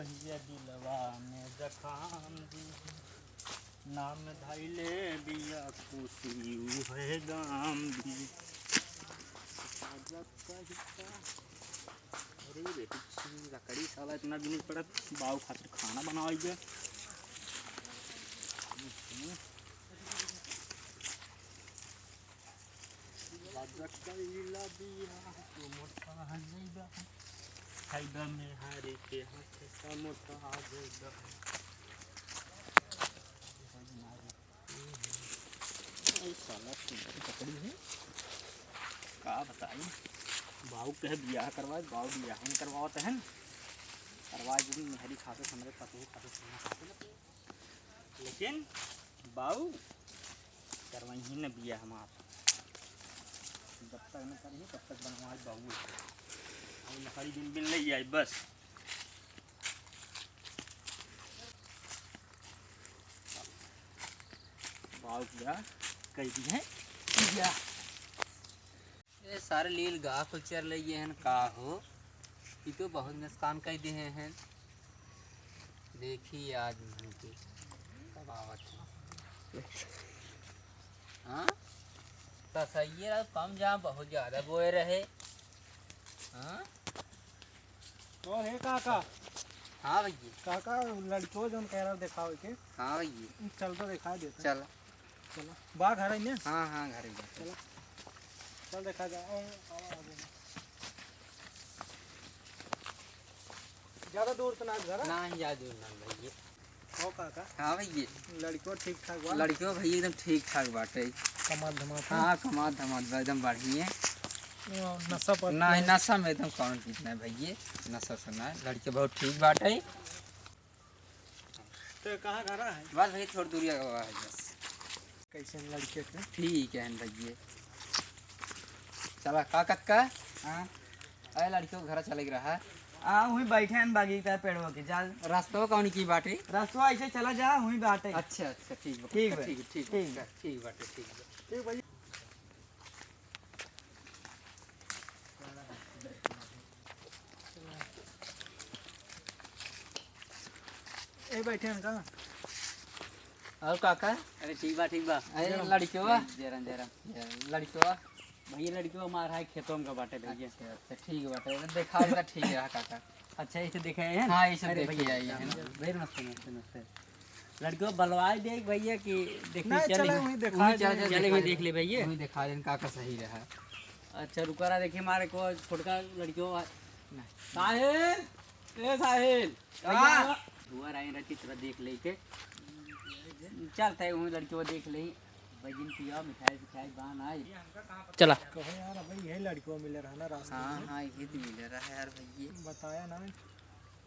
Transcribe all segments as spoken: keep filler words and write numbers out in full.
ये दिलवा में जखाम दी, नाम धइले बिया खुशी उहे दाम दी। अरे बेटी, लकड़ी साला इतना दिन पड़त, बाऊ खातिर खाना बनावल जाए। बाजा कइला बियाह, तू मोटा जइबा। खइबा मेहरी के हाथ से मोटा जइबा। ए साला, तू लकड़ी है? का बताई? बाऊ कहे बियाह करवाए, बाऊ बियाह नहीं करवावत है। करवाए दिन मेहरी खाते, हमरे पतोह खाते, खाना खाते। लेकिन बाऊ करवाई ही न बिया हमार। जब तक न करी, तब तक बनवाई बाऊ। अउ लकड़ी बिन बिन ले आई बस। बाऊ बिया कह दी है बिया। ए सारे लील गा कुल चर लइए हन का हो? ई तो बहुत नुकसान कर दिए हैं। देखी आज उनके कब आवत हैं। हाँ? तो सही है, कम जहाँ बहुत ज्यादा बोए रहे। हाँ? और हे काका। हाँ भैया। काका, लड़कियों जौन कह रहा देखावे के। हाँ भैया। चल तो देखा देता। चल। चला। बा घर ही में? हाँ, हाँ, घर ही बा। चला। चल देखा जा। ओ, आवा, आवा। ज्यादा दूर तो ना घर है? ना, ज्यादा दूर ना भैया। हो काका? हाँ भैया। लड़कियों ठीक ठाक बा? लड़कियों भैया एकदम ठीक ठाक बाटे। कमात धमात है? हाँ, कमात धमात बा, एकदम बढ़िया। ओ, नशा पत्ती ना, है? नशा में एकदम कौन चीज ना भैया, नशा से ना। लड़के बहुत ठीक बाटे। तो कहाँ घर है? बस भैया, थोड़ी दूरी आगे है बस। कैसे हैं लड़के के? ठीक है भैया। चला, का कक्का? हाँ। अरे लड़कियों के घर चले के रहा। आ, वहीं बैठे हैं बागी का पेड़वा के जाल। रास्तवा कौन की बाटे? रास्तवा ऐसे चला जा, वहीं बाटे। अच्छा, अच्छा, ठीक बा। ठीक बा। ठीक, ठीक, ठीक बा। ठीक बाटे, ठीक बा। ठीक भाई। ए, बैठे हैं का? और काका? अरे ठीक बा, ठीक बा। अरे जरा लड़कियों बा? जरा, जरा। लड़कियों बा? भैया लड़कियों हमार है खेतों में का बाटे भैया। अच्छा, अच्छा, ठीक बाटे। देखा देता ठीक रहा काका। अच्छा, इसे देखे हैं? हाँ, इसे अरे देखे भैया, आई है ना। भैया, नमस्ते, नमस्ते, नमस्ते। लड़कियों बलवाए दे भैया कि देखी नहीं, चले चले वहीं देखा वहीं चले दे। चले वहीं देख ले भैया। वहीं देखा देन काका सही रहा। अच्छा, रुका रहा, देखिए हमारे को छोटका लड़कियों आ-, नहीं। साहिल, ए साहिल, का? भैया, हुआ रहा रहती, थोड़ा देख ले के। चलते हैं, वहीं लड़कियों को देख ले। भाई, जिन पिया, मिठाई, मिठाई, बान आई। चला। कहो यार, अब ये लड़कियों मिले रहा ना रास्ते हाँ, में। हाँ, ये तो मिले रहा है यार भैया। बताया ना,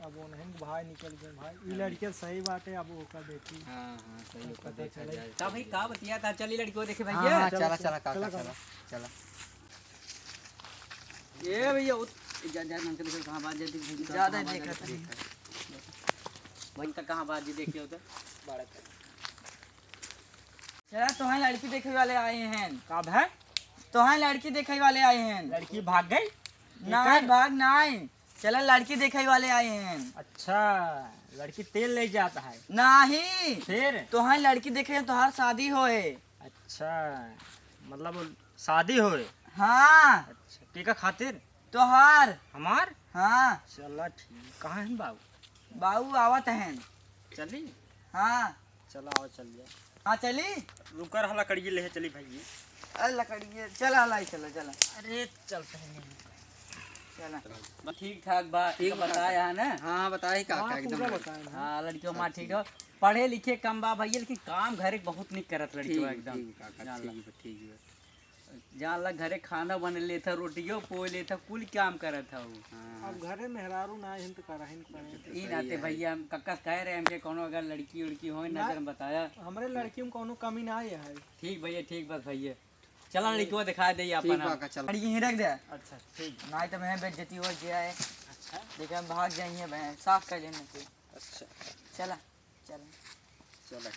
अब उन्हें भाई निकल गए भाई। ये हाँ। लड़के सही बाटे, अब ओका देखी। हाँ, हाँ, सही, अब ओका पता देखा चले। जाए। का भाई, का बतिया था? चली लड़कियों देखे भैया। हाँ, हाँ, चलो, चला, चलो, चला, काका, चलो, चला। चला। ए भैया, उत-, जा, जा, अंकल, अंकल, कहाँ बात जाती है? ज्यादा कहाँ बात देखा जाती है? भाई, तक कहाँ बात जी देखिए उधर? बड़ा कर। चला, तोहार लड़की देखे वाले आए हैं। का भाई? तोहार लड़की देखे वाले आए हैं। लड़की भाग गई? नहीं, एकर? भाग नहीं। चला, लड़की देखे वाले आए हैं। अच्छा, लड़की तेल ले जाता है। नहीं। फिर? तोहार लड़की देखे, तोहार शादी होए। अच्छा, मतलब शादी होए? हाँ। अच्छा, केका खातिर? तोहार। हमार? हाँ। चला ठीक। कहाँ है बाबू? बाबू आवत हैं। चली? हाँ। चला, आओ, चल जा। हाँ, चली? रुका रहा, लकड़िए ले चली भैया। अरे लकड़िए, चला, लाई, चला, चला। अरे, चलते हैं। चला। बस ठीक ठाक बा, ठीक तो बा, बताया है ना? हाँ, बताए का, हाँ, का एकदम पूरा बताए हैं। हाँ, लड़कियों सब माँ ठीक ठीक। हो। पढ़े लिखे कम बा भैया, लेकिन काम घरे बहुत निक करत लड़कियों ठीक बा, एकदम। ठीक बा, काका, जान ला। ठीक बा, ठीक बा। जान ला घरे खाना बन लेत ह, रोटियो पोय लेत ह, कुल काम करत ह उ। हाँ। अब घरे मेहरारू ना आइन त करहिन करे। ई नाते सही है। भैया हम कक्का से कह रहे हैं, हमके कौनो अगर लड़की उड़की होए ना, नजर में बताया। हमरे लड़की में कौनो कमी ना आए है। ठीक भैया, ठीक बस भैया। चला लड़कियों दिखा दे ठीक अपन बा हम। का, चल। गाड़ी यहीं रख दे। अच्छा, ठीक। नहीं तो मैं बेइज्जती हो जाए। अच्छा। देखे हम भाग जाइए बहन, साफ कर लेने के। अच्छा। चला, चला। चला।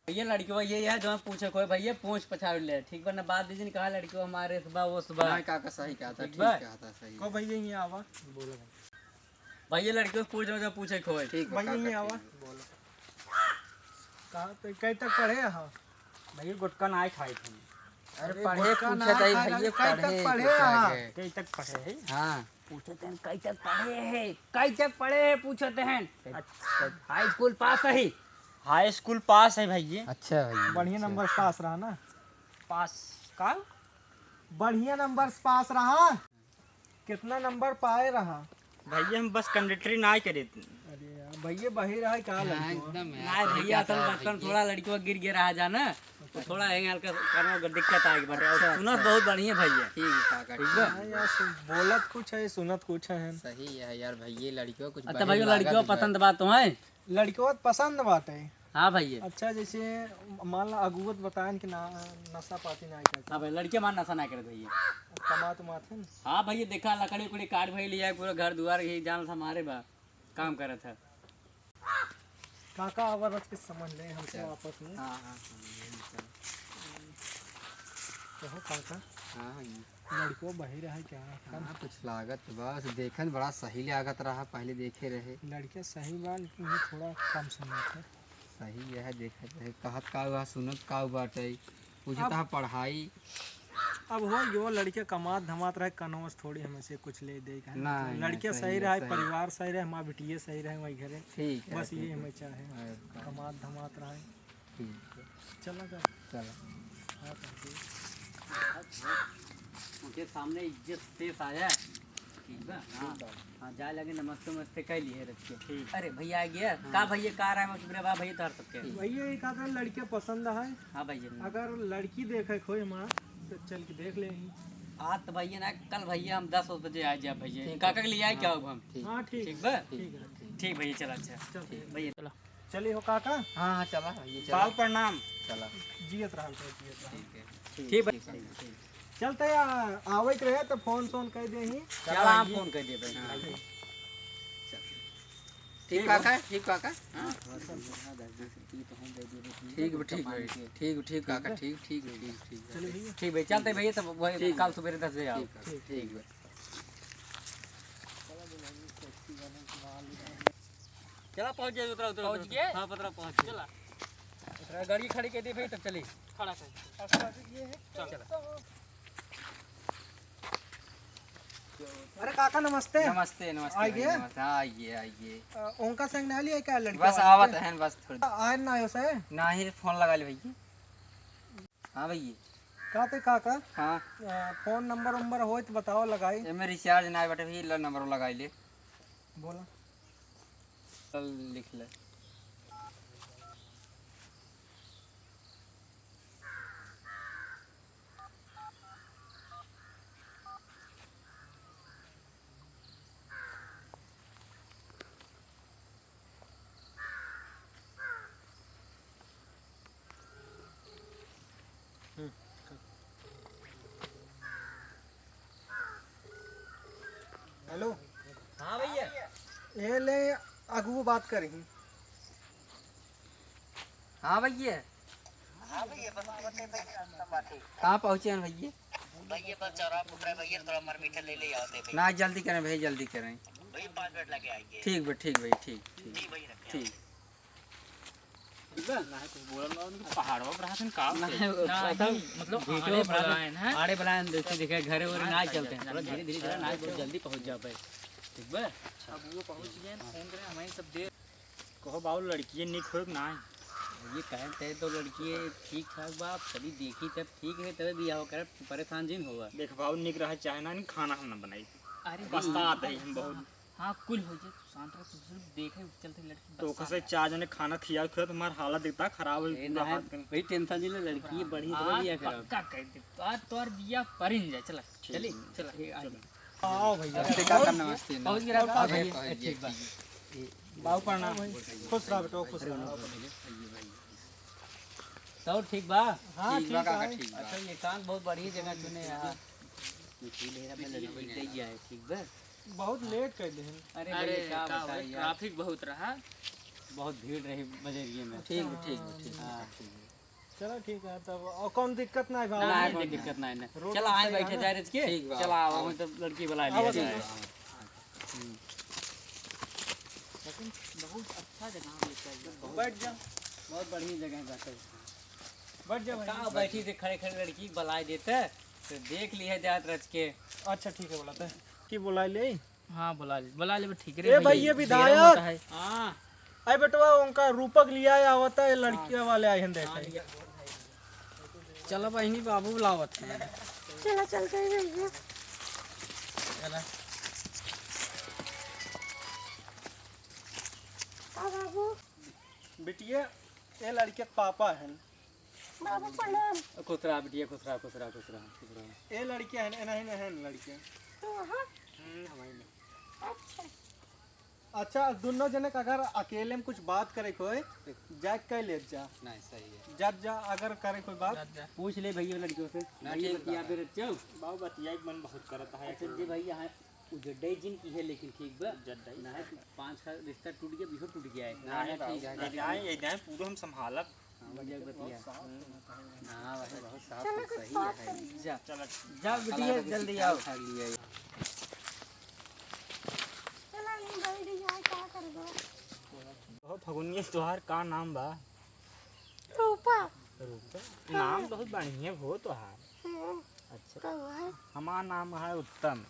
भैया लड़कियों ये है जो पूछे कोई भैया पूछ पछाड़ ले, ठीक बा ना? बात दीजिए कहा लड़कियों हमारे से बा, वो से बा। नहीं काका सही कहा था, ठीक ठीक बा? कहा था, सही। को भैया ये आवा। बोलो भाई। भइया, लड़कियों से पूछ लो, जो पूछे के होए। ठीक बा, भइया, का, का, आवा। ठीक बा। बोलो। कहाँ तक, कई तक पढ़े हो? भइया, गुटखा नाहीं खाई थे। अरे, अरे, पढ़े गुटखा पूछत नाहीं है खाई, भइया, अरे, कई तक पढ़े, पढ़े पूछा हो? है। कई तक पढ़े है? हाँ। पूछत हैं, कई तक पढ़े है? कई तक पढ़े है, पूछत हैं। अच्छा। हाई स्कूल पास है? हाई स्कूल पास है भइया। अच्छा भइया, बढ़िया अच्छा। नंबर पास रहा ना? पास का? बढ़िया नंबर पास रहा। कितना नंबर पाए रहा? भइया, हम बस कंडक्टरी नाहीं करे। अरे यार, भइया बहिर है का? हाँ, लड़को एकदम यार, नाहीं सही भइया, कहता असल है बचपन भइया। थोड़ा लड़को गिर गिर रहा जाना, तो थोड़ा यहीं हल्का कानवा का दिक्कत आ गई बाटे। अच्छा, सुनत अच्छा। बहुत बढ़िया भइया। ठीक है काका, ठीक ठीक बा? बा। हाँ यार, सुन, बोलत कुछ है, सुनत कुछ है। सही है यार भइया, लड़को कुछ अच्छा बढ़िया भइया, लड़को लागत बा। पसंद बा तो है? लड़को पसंद बाटे। हाँ भइया। अच्छा, जैसे मान ला अगुवत बताएन कि ना, नशा पाती ना करता। हाँ भाई, लड़के मान नशा ना करत भइया। कमात उमात है ना? हाँ भइया, देखा लकड़ी उकड़ी काट भाई लिया, पूरा घर दुआर ही जान संभारे बा, काम करत है। काका, अब रच के समझ ले हमसे चल। आपस में। हाँ, हाँ, समझ गए, चल। कहो काका। हाँ, हाँ, ये। लड़को बहिर है क्या? हाँ, कुछ लागत बा, से देखन बड़ा सही लागत रहा, पहले देखे रहे। लड़के सही बा, लेकिन ये थोड़ा कम सुनत है। सही है, देखत रहे, कहत का हुआ, सुनत का हुआ बाटे, पूछत अब है पढ़ाई। अब हो गयो, लड़के कमात धमात रहे, कनौज थोड़ी हमें से कुछ ले दे के, है ना? नहीं, नहीं, लड़के सही सही है, रहे, सही। परिवार सही रहे, माँ बिटिये सही रहे वही घरे। ठीक है, बस ठीक ये है। हमें चाहे। अरे, का- कमात धमात रहे। ठीक है। चला कर। चला। हाँ, कर दे। उनके सामने इज्जत पेश आया। ठीक बा? हाँ। ठीक बा। हाँ, जाए लगे नमस्ते उमस्ते कह लिए रख के। ठीक। अरे भइया आ गया। हाँ। का भइया, का राय मशवरा बा भइया तोहर सबके? ठीक। भइया, एक आध लड़के पसंद है। हाँ भइया। अगर लड़की देखे के होई हमार, तो चल के देख ले ही। आज तो भइया ना, कल भइया हम दस बजे आ जाए भइया। ठीक काका बा। के लिए आए क्या हाँ। हो हम? ठीक। हाँ, ठीक। ठीक बा? ठीक है। ठीक भइया, चला अच्छा। चल। ठीक। भइया चला। चली हो काका। हाँ, हाँ, चला, ये चला। बाबू प्रणाम। चला। जियत रहल तो, जियत रहल। ठीक है। ठीक बा। ठीक है। चलते आ, आवत रहे तो फोन सोन कर दे ही। चला, हम फोन कर देबे। हाँ। ठीक काका, ठीक काका। हाँ। ठीक बा, ठीक बा, ठीक, ठीक काका, ठीक, ठीक, ठीक, ठीक। चलो भइया। ठीक भइया, चलते भइया, तब वही ठीक काल बा। सुबेरे दस बजे आओ। ठीक बा, ठीक बा। चला, पहुँच जाए, उतरा, उतरा, पहुँच उतरा। गए? हाँ, पतरा पहुँच गए। चला। उतरा, गाड़ी खड़ी कर दे भाई, तब चली। खड़ा कर। चला। अरे काका, नमस्ते। नमस्ते, नमस्ते आइए। भाई, नमस्ते। हाँ, आइए, आइए। अ, उनका संग ना लिया क्या लड़के बस वाले आवत के? हैं, बस थोड़ी। आए ना आयो से? नाही, फोन लगा ले भइया। हाँ भइया। का ते काका? हाँ। अ, फोन नंबर उम्बर होय तो बताओ, लगाई। एमे रिचार्ज ना बाटे भइया, ला नंबर लगाई ले। बोला। चल लिख ले। हेलो। हाँ भइया। ए ले, अगुओ बात करी। हाँ भइया। हाँ भइया, बस आवत है भइया, रास्ता बाटे। कहाँ पहुँचे हैं भइया? भइया, बस चौराहा पर उतरा है भइया, थोड़ा मर मीठा ले ले आवत है भइया। ना, जल्दी करें भइया, जल्दी करें। भइया, पाँच मिनट लगे आइए। ठीक बा, ठीक भइया, ठीक, ठीक। जी भइया, रखें। ठीक। ना, कुछ बोलन ना, उनके पहाड़वा पर रहत हैं का? ना, नहीं, पता मतलब, वीडियो आड़े बना, बलायन है। आड़े बलायन, देखते देखे, घरे उरे ना चलते हैं। थोड़ा धीरे धीरे चला, ना, बहुत जल्दी पहुँच जा पाए। ठीक बा? अब वो पहुँच गए, फोन करें, हमारे सब देर। कहो बाबू, लड़किए निक होए कि ना? ये कहे थे तो लड़किए ठीक ठाक बा, कभी देखी तब ठीक है, तबे बियाह करे, परेशान जिन होगा। देख बाबू, निक रहा चाहे ना, खाना हम ना बनाई। अरे पछतात है हम बहुत। हाँ, कुल हो जाए, तू शांत रह, तू सिर्फ देखे, चलते लड़की तो बस ओकर से सामने। चार जने खाना खिया, खिया, तुम्हार हालत इतना खराब हो ए, पूरा ना, हाथ में। भाई टेंशन नहीं ले, लड़की बढ़िया से आज बियाह करा। पक्का कह दे, आज तोर बियाह परिन जाए, चला, ठीक। चली, चला, ठीक, आ चलो। जाओ। आओ भैया। नमस्ते काका, नमस्ते, पहुँच गया नमस्ते। था? हाँ भैया, पहुँच गया, ठीक बा। ठीक। बाबू प्रणाम। खुश रह बेटा, खुश रह। तो ठीक बा? हाँ, ठीक बा ठीक काका, है। ठीक बा। अच्छा, ये काम बहुत बढ़िया जगह चुने यार। ये फूल है, अपने लड़की के ही है, ठीक बा? बहुत लेट कर दे हैं। अरे अरे, भैया, का का बताई भाई, यार। ट्रैफिक बहुत रहा। बहुत भीड़ रही बजरिए में। ठीक, ठीक, ठीक। हाँ। चलो ठीक है, तब और कौन दिक्कत ना है भाई? ना, नहीं, कोई दिक्कत नहीं, नहीं। रोड चला, आए सही बैठे है ना? जाए रच के। ठीक बा। चला, आओ, आओ। हम तो लड़की बुला लिया आओ, जाए। ठीक बा। हम्म। बहुत अच्छा जगह है, बहुत बैठ जा। बहुत बढ़िया जगह है, बैठ जा। बैठ जा भाई। का बैठी से खड़े खड़े लड़की के बलाए देते, तो देख लिया जात रच के। अच्छा ठीक है, बोला था कि बुला ले। हाँ, बुला ले, बुला ले, ठीक रे ए भैया, भाई, ये देर विधायक। होता है। हाँ। अरे बेटवा, उनका रूपक लिया आवता है, लड़किया हाँ। वाले आए हैं, देख हाँ, देख। लिया। चला बहिनी, बाबू बुलावत हैं। चला, चलते हैं भैया। चला। का बाबू? बिटिया, ये लड़के के पापा हैं। बाबू प्रणाम। खुश रहा बिटिया, खुश रहा, खुश रहा, खुश रहा, खुश रहा। ये लड़के हैं, ये नहीं, नहीं हैं लड़के। तो वहाँ? हम्म, हमारे में। अच्छा। अच्छा, दोनों जने का अगर अकेले में कुछ बात करे के होए, जा कह ले जा। नहीं, सही है। जा, जा, अगर करे कोई बात। जा, जा। पूछ ले भैया लड़कियों से। ना, भैया ठीक बतिया बात पे है। रख जाओ। बाबू बतिया के मन बहुत करत है। अच्छा, जी भैया, हाँ, उ जड्डई जिन की है, लेकिन ठीक बा। जड्डई। ना है, तू पाँच का रिश्ता टूट गया, बिहो टूट गया है। ना, ना, ना, बाबू, ठीक है, ये ठीक जाए, है। ये जाए, पूरा हम संभालब। हाँ, भैया, बतिया। हाँ, वैसे बहुत साफ चलो, है, कुछ सही बात है। कर लीजिए। जा। चलो। जा, काला बिटिया, वाला जल्दी बिस्किट आओ। खा लिया है। चलो, ये बैठ जाए, का करबो? ओहो फगुनिया, तोहार का नाम बा? रूपा। रूपा? हाँ। नाम बहुत बढ़िया हो तोहार। हम्म। अच्छा। कौआ है। हमार नाम है उत्तम।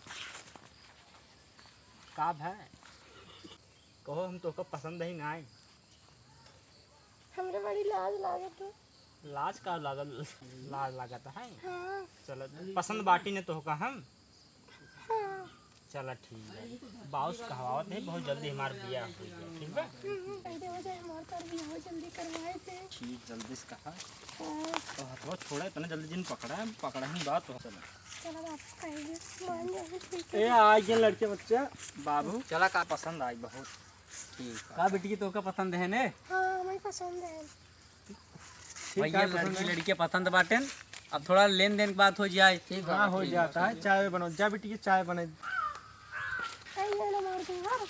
का भाई? कहो, हम तोहका पसंद ही ना आए। हमरे बड़ी लाज लागत है। लाज का लागल? लाज लागत है? हाँ। चलो, पसंद बाटी ने तोहका हम। हाँ। चला ठीक है, बाउस कहवावत है, बहुत जल्दी हमार बियाह हो जाए, ठीक बा? हम्म, हम्म, कह दे हो जाए, हमार तोर बियाह जल्दी करवाए दे। ठीक, जल्दी से कहा। हाँ। तो हथवा छोड़ा, इतना जल्दी जिन पकड़ा है, पकड़ा ही बात हो। चला। चला बाबू, कह दे, मान जाए, ठीक है। ए, आ गए लड़के बच्चा। बाबू, चला का पसंद आई बहुत। ठीक है। का बेटी की तोहका पसंद है ने? हाँ, हमें पसंद है। ठीक भैया, है, लड़की पसंद है। लड़के पसंद बाटेन, अब थोड़ा लेन देन के बात हो जाए। ठीक बा, हाँ, हो ठीक जाता बा। है। चाय बनाओ, जा बेटी के चाय बनाई। कहीं ये ना मार दूंगा।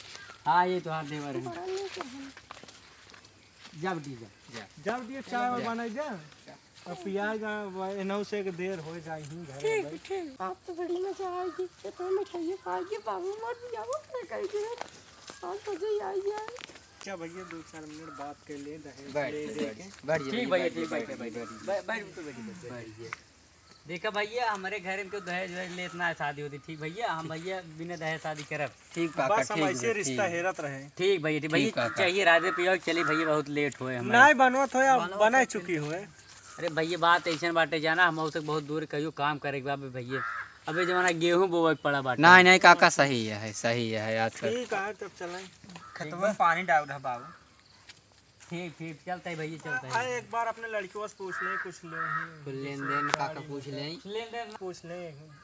हाँ, ये तोहार देवर है। बड़ा नीक है। जा बेटी, जा। जा। जा बेटी, चाय बनाई जा। अब पियाज, आ, एनहु से एक देर हो जाए ही घर में ठीक, भाई। ठीक। आप तो बड़ी मजा आएगी, इतना मिठाई खाएगी, बाबू मर जाओ, मैं कह दिया। आप मजे ही आई जाए। क्या भैया, दो चार मिनट बात कर ले, दहेज बैठ, ले बैठ, दे के। बैठ, ठीक भैया, बैठ, ठीक, बैठ, बैठ, बैठ, बैठ। बैठ, बैठ, बैठ, बैठ। बैठ, बैठ। देखा भैया, हमारे घर में कोई दहेज वहेज लेत ना है शादी होती, ठीक भैया, हम भैया बिना दहेज शादी करब। ठीक काका, बस हम ठीक ऐसे है, रिश्ता ठीक। हेरत रहे। ठीक भैया, ठीक भैया, ठीक काका। चाहिए राधे पियो, चलिए भैया, बहुत लेट हुए हमारे। नहीं बनवत हो या बनवत बना हो चुकी हुए। अरे भैया, बात ऐसन बाटे जाना, हम उसे बहुत दूर कहियो काम करे के बा भैया। अबे जमाना गेहूं बोवे के पड़ा बाटे। नहीं, नहीं काका, सही है, सही है आजकल। ठीक है, तब चलें। खेतवा में पानी डाल रहा बाबू। ठीक, ठीक, चलते हैं भैया, चलते हैं। अरे, एक बार अपने लड़कियों से पूछ ले, कुछ ले ही। कुछ लेन देन का, का पूछ ले। लेन देन। पूछ ले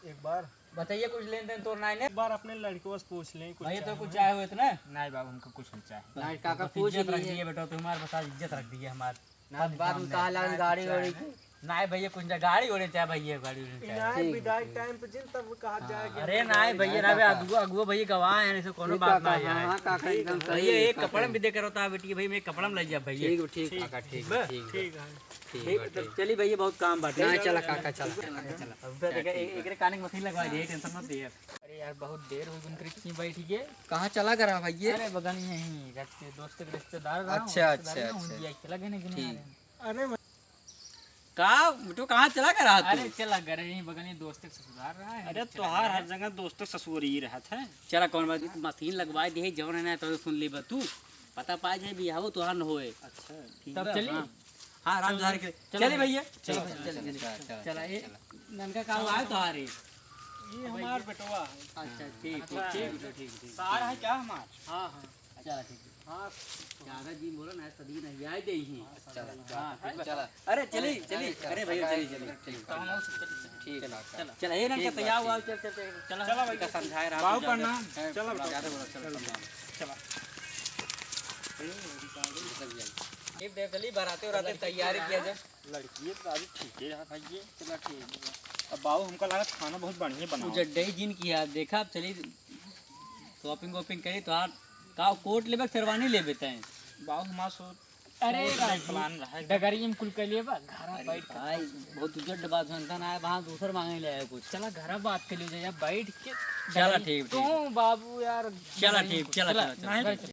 एक बार। बताइए, कुछ लेन देन तोर नाई ने? एक बार अपने लड़कियों से पूछ ले, कुछ भैया, तो चाहे कुछ हुए। चाहे हो इतना? नहीं बाबू, हमको कुछ नहीं चाहे। नहीं, काका, बस पूछ इज्जत रख लिए। दिए बेटा, तुम्हारे पास इज्जत रख दिए हमार। ना, बाद में कहा लाग गाड़ी वाड़ी की। नाय भैया, कुछ ना, गाड़ी ओड़े चाहे भैया, गाड़ी ओड़े चाहे। इनाय ठीक, विदाई ठीक। टाइम पे जिन तब कहा हाँ। जाए कि अरे हम नाय गाड़ी भैया, ना भैया, अगुआ, अगुआ भैया गवाह है, ऐसे कोनो ठीक बात काका, ना है। हाँ, काका, ठीक एकदम है। सही भैया, है, एक काका। कपड़ा भी देकर होता है बेटी, भाई, मैं कपड़ा में ले जा भैया। ठीक, ठीक, ठीक। काका, ठीक, ठीक बा? ठीक, ठीक है। ठीक ठीक बा, बा, ठीक। चली भैया, बहुत काम बाटे। ना, चला काका, चला, काका, चला। अब तो देखा, एक, एक कान में मशीन लगवा दिए, tension मत दिए। अरे यार, बहुत देर हो गई उनके की बैठ के। कहाँ चला गया भैया? अरे बगल में ही रहते, दोस्त के रिश्तेदार रहा, अच्छा, रिश्तेदार अच्छा, में अच्छा। हुंडिया चला गए ना, ठीक। अरे का बेटो, कहाँ चला गया रहा तू? अरे चला गए रहे, यहीं बगल में दोस्त के ससुराल रहा है, अरे चला तोहार गए। हर जगह दोस्त के ससुर ही रहत है। चला कौन बात, मशीन लगवा दिए, जौन है ना तो सुन ले बा तू, पता पा जाए बियाहो तोहार न होए। अच्छा, ठीक तब बा, चली? हाँ। हाँ, राम दुआर के। चलो चलिए भैया। भैया। चलो, चलो, चलो, चलो, चलो, चलो, चलो, चलो, चलो, चलो, ए, चलो। ननका का हुआ है तोहार ये? ये हमार बेटवा है। अच्छा, ठीक, अच्छा, ठीक, ठीक, ठीक, ठीक। सार है क्या हमार? हाँ, हाँ। चला, ठीक है। हाँ। ज्यादा जी बोला ना, सदी नहीं आए दे ही। अच्छा, हाँ, ठीक है। चला। अरे, चली, चली। चला, अरे भैया, चला, चली, चली। ठीक है, चला, चला। चला, ए, ननका ठीक तैयार बात, हुआ, ठीक। चल, चल, चल, चला। चला भाई। इनका समझाए रहा, बाबू, ज्यादा, प्रणाम। हैं, चला, ज्यादा बोला, चला, चला। प्रणाम। चला। ये देख ली, बराते उराते तैयारी किया जाए। लड़की तो अभी ठीक ही रहा भाई, ये चला ठीक है। अब बाबू हमका लगा खाना बहुत बढ़िया बनाओ। उजर डे जिन किया, देखा, अब चली shopping वॉपिंग करी, तो आप का कोट लेबे, शेरवानी लेबे तैं? बाबू हमारा सो-, अरे सोच रहे बाबू, plan रहा है। डगरिया में कुल कर लिए बा, घर अरे बैठ के भाई, बहुत उजर बात सुनता ना है, वहाँ दूसर मांगे ले आए कुछ। चला घर बात कर लीजिए, या बैठ के चला डगरिया ठीक, तू ठीक। बाबू यार, चला डगरिया में ठीक, कुल। चला, चला, चला, चला, नहीं, चला।